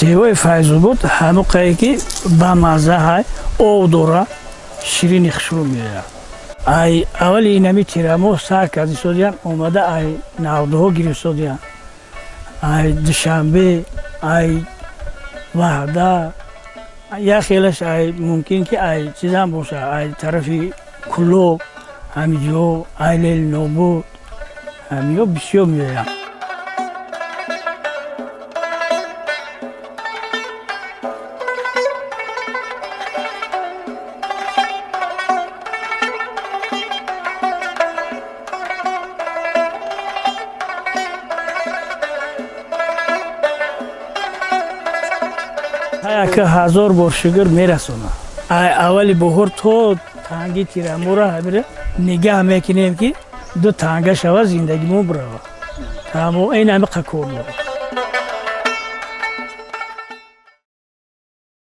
Севои Файзобод ҳамоқае ки бамазза ҳай, об дора, ширини хушрӯ меояд. Ай аввали инами тирамоҳ сар кардисодиян, омада ай навдуҳо гирифтсодиян, ай Душанбе, ай Ваҳда, як хелаш ай мумкин ки ай чизам боша, ай тарафи Кулоб, ҳамиҷо, ай Ленинобод, ҳамиҳо бисёр меоянд. Яка ҳазор бор шукр, мерасонад. Ай аввали баҳор то танги тирамоҳра ҳамира нигаҳ мекунем, ки ду танга шава, зиндагимон бирава. Тамо ин ҳами кор дорем.